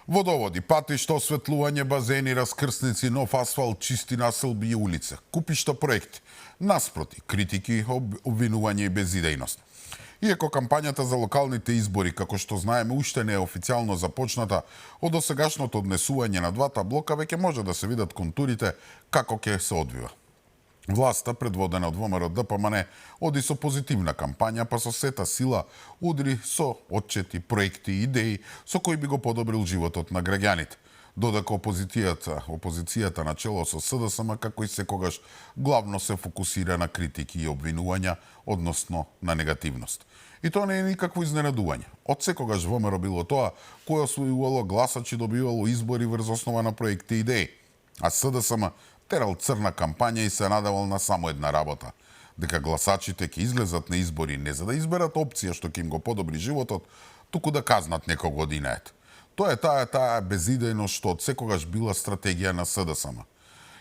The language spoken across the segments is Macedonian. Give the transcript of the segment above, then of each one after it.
Водоводи, патишта, осветлување, базени, раскрсници, нов асфалт, чисти населби и улица. Купишта проекти. Наспроти, критики, обвинување и безидејност. Иако кампањата за локалните избори, како што знаеме, уште не е официјално започната, од досегашното однесување на двата блока веќе може да се видат контурите како ќе се одвива. Власта, предводена од ВМРО ДПМН, оди со позитивна кампања, па со сета сила удри со отчети, проекти и идеи со кои би го подобрил животот на граѓаните. Додека опозицијата на чело со СДСМ, како и секогаш, главно се фокусира на критики и обвинувања, односно на негативност. И тоа не е никакво изненадување. Од секогаш ВМРО било тоа кој освојувало гласачи, добивало избори врз основа на проекти и идеи. А СДСМ терал црна кампања и се надавал на само една работа. Дека гласачите ќе излезат на избори не за да изберат опција што ќе им го подобри животот, туку да казнат некого од инеет. Тоа е таа безидејност што од секогаш била стратегија на СДСМ.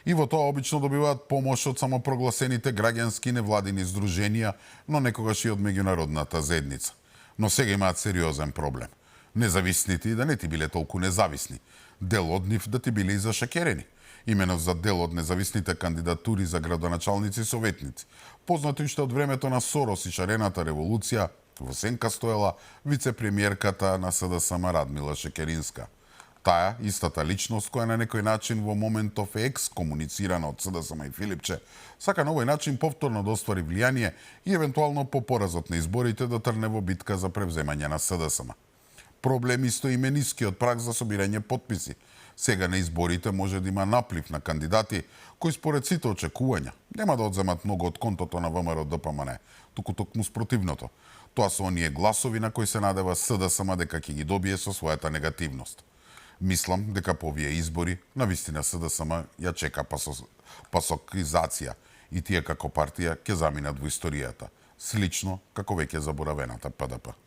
И во тоа обично добиваат помош од самопрогласените граѓански невладини здруженија, но некогаш и од меѓународната заедница. Но сега имаат сериозен проблем. Независните и да не ти биле толку независни. Дел од нив да ти биле и зашакерени. Имено за дел од независните кандидатури за градоначалници и советници. Познато уште од времето на Сорос и шарената револуција, во сенка стоела вице-премиерката на СДСМ Радмила Шекеринска. Таа, истата личност која на некој начин во моментов е екскомуницирана од СДСМ и Филипче, сака на овој начин повторно да оствари влијание и евентуално по поразот на изборите да трне во битка за превземање на СДСМ. Проблем исто и нискиот праг за собирање потписи. Сега на изборите може да има наплив на кандидати кои според сите очекувања нема да одземат многу од контото на ВМРО ДПМН, туку токму спротивното. Тоа се оние гласови на кои се надева СДСМ дека ќе ги добие со својата негативност. Мислам дека по овие избори навистина СДСМ ја чека пасокизација и тие како партија ќе заминат во историјата, слично како веќе заборавената ПДП.